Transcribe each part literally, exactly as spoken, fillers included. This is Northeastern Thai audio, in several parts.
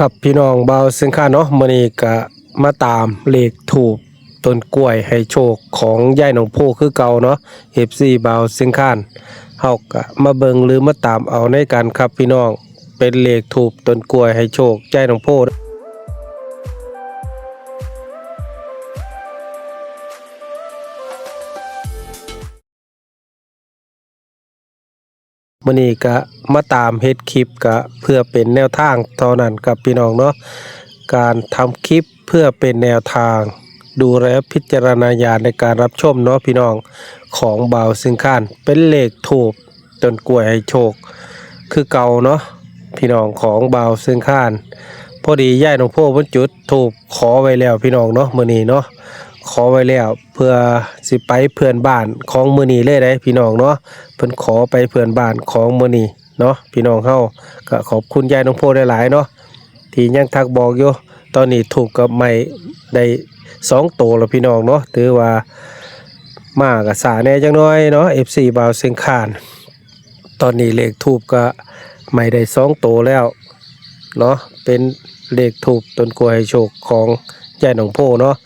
ครับพี่น้อง บ่าวเสียงคานเนาะ มื้อนี้ก็มาตามเลขธูปต้นกล้วยให้โชคของยายหนองโพคือเก่าเนาะ เอฟซี บ่าวเสียงคาน เฮาก็มาเบิ่งหรือมาตามเอาในกันครับพี่น้อง เป็นเลขธูปต้นกล้วยให้โชคยายหนองโพ มื้อนี้ก็มาตามเฮ็ดคลิปก็เพื่อเป็นแนวทางเท่านั้นครับพี่น้องเนาะ การทำคลิปเพื่อเป็นแนวทาง ดูแล้วพิจารณาญาณในการรับชมเนาะพี่น้อง ของบ่าวเสียงคาน เป็นเลขธูปต้นกล้วยให้โชค คือเก่าเนาะพี่น้อง ของบ่าวเสียงคาน พอดียายหนองโพเพิ่นจุดธูปขอไว้แล้วพี่น้องเนาะ มื้อนี้เนาะ ขอไว้แล้ว เพื่อสิไปเพื่อนบ้านของมื้อนี้เลยเด้พี่น้องเนาะ เพิ่นขอไปเพื่อนบ้านของมื้อนี้เนาะพี่น้องเฮา ก็ขอบคุณยายหนองโพหลายๆเนาะ ที่ยังทักบอกอยู่ ตอนนี้ธูปก็ไหม้ได้สองโตแล้วพี่น้องเนาะ ถือว่ามาก็ช้าแหน่จักหน่อยเนาะ เอฟซี บ่าวเสียงคาน ตอนนี้เลขธูปก็ไหม้ได้สองโตแล้วเนาะ เป็นเลขธูปต้นกล้วยให้โชคของยายหนองโพเนาะ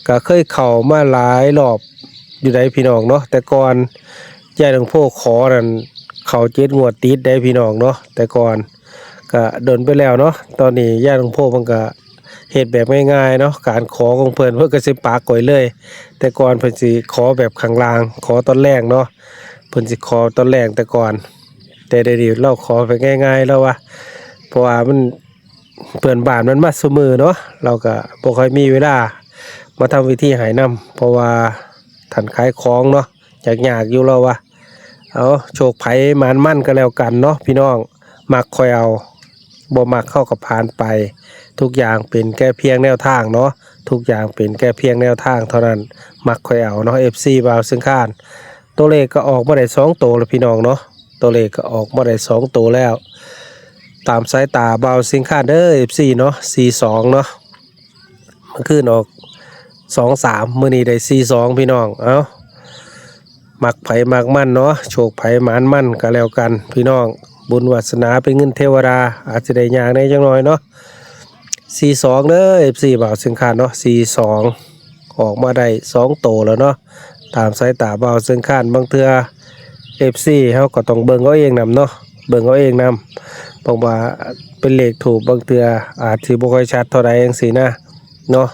ก็เคยเข้ามาหลายรอบอยู่ได้พี่น้องเนาะ แต่ก่อนยายหนองโพขอนั่นเข้าเจ็ดงวดติดได้พี่น้องเนาะ แต่ก่อนก็โดนไปแล้วเนาะ ตอนนี้ยายหนองโพมันก็เฮ็ดแบบง่ายๆเนาะ การขอของเพิ่น เพิ่นก็สิปักไว้เลย แต่ก่อนเพิ่นสิขอแบบข้างล่าง ขอตอนแรกเนาะ เพิ่นสิขอตอนแรกแต่ก่อน แต่เดี๋ยวนี้ลาวขอไปง่ายๆลาวว่า เพราะว่ามัน เพื่อนบ้านมันมาซุมื้อเนาะ ลาวก็บ่ค่อยมีเวลามาทำพิธีให้นำ เพราะว่าท่านขายของเนาะ ยากๆอยู่ลาวว่า เอาโชคไผหมานมันก็แล้วกันเนาะพี่น้อง มักค่อยเอา บ่มักเฮาก็ผ่านไป ทุกอย่างเป็นแค่เพียงแนวทางเนาะ ทุกอย่างเป็นแค่เพียงแนวทางเท่านั้น มักค่อยเอาเนาะ เอฟซี บ่าวเสียงคาน ตัวเลขก็ออกมาได้สองโตแล้วพี่น้องเนาะ ตัวเลขก็ออกมาได้สองโตแล้ว ตามสายตาบ่าวเสียงคานเด้อ เอฟซี เนาะ สี่สอง เนาะ เมื่อคืนออก สองสาม มื้อนี้ได้ สี่สอง พี่น้อง เอ้า มักไผมักมันเนาะ โชคไผหมานมันก็แล้วกันพี่น้อง บุญวาสนาเป็นเงินเทวดา อาจจะได้ยากแหน่จักหน่อยเนาะ สี่สอง เด้อ เอฟซี บ่าวเสียงคานเนาะ สี่สอง ออกมาได้สองโตแล้วเนาะ ตามสายตาบ่าวเสียงคาน บางเทื่อ เอฟซี เฮาก็ต้องเบิ่งเอาเองนำเนาะ เบิ่งเอาเองนำ เพราะว่าเป็นเลขธูป บางเทื่ออาจสิบ่ค่อยชัดเท่าใดจังซี้นะ เนาะ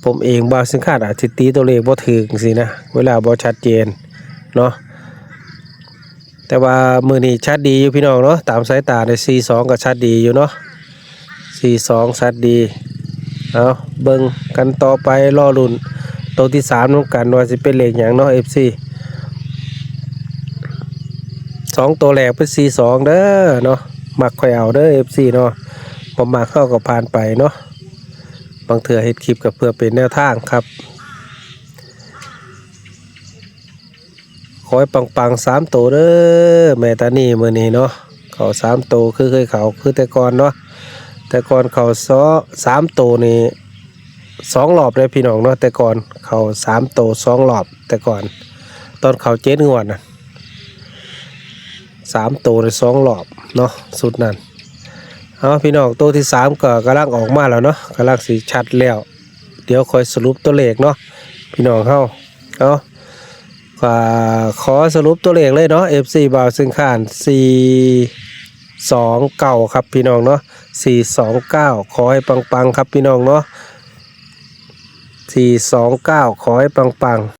ผมเองบ่าวเสียงคานอาจสิตีตัวเลขบ่ถูกจังซี้นะ เวลาบ่ชัดเจนเนาะ แต่ว่ามื้อนี้ชัดดีอยู่พี่น้องเนาะ ตามสายตาใน สี่สอง ก็ชัดดีอยู่เนาะ สี่สอง ชัดดี เอาเบิ่งกันต่อไป รอลุ้นโตที่สามนำกันว่าสิเป็นเลขหยังเนาะ เอฟซี สองโตแรกเป็น สี่สอง เด้อเนาะ มักค่อยเอาเด้อ เอฟซี เนาะ บ่มักเฮาก็ผ่านไปเนาะ บางเทื่อเฮ็ดคลิปก็เพื่อเป็นแนวทางครับ ขอให้ปังๆ สามโตเด้อ แม่ตานีมื้อนี้เนาะ เข้าสามโตคือเคยเข้า คือแต่ก่อนเนาะ แต่ก่อนเข้าซอ สามโตนี่ สองรอบเลยพี่น้องเนาะ แต่ก่อนเข้าสามโตสองรอบ แต่ก่อน ตอนเข้าเจ็ดงวดน่ะ สามโตในสองรอบเนาะ สุดนั้น เอาพี่น้อง โตที่สามก็กำลังออกมาแล้วเนาะ กำลังสิชัดแล้ว เดี๋ยวค่อยสรุปตัวเลขเนาะ พี่น้องเฮา เอา ก็ขอสรุปตัวเลขเลยเนาะ เอฟซี บ่าวเสียงคาน สี่สองเก้า ครับพี่น้องเนาะ สี่สองเก้า ขอให้ปังๆ ครับพี่น้องเนาะ สี่สองเก้า ขอให้ปังๆ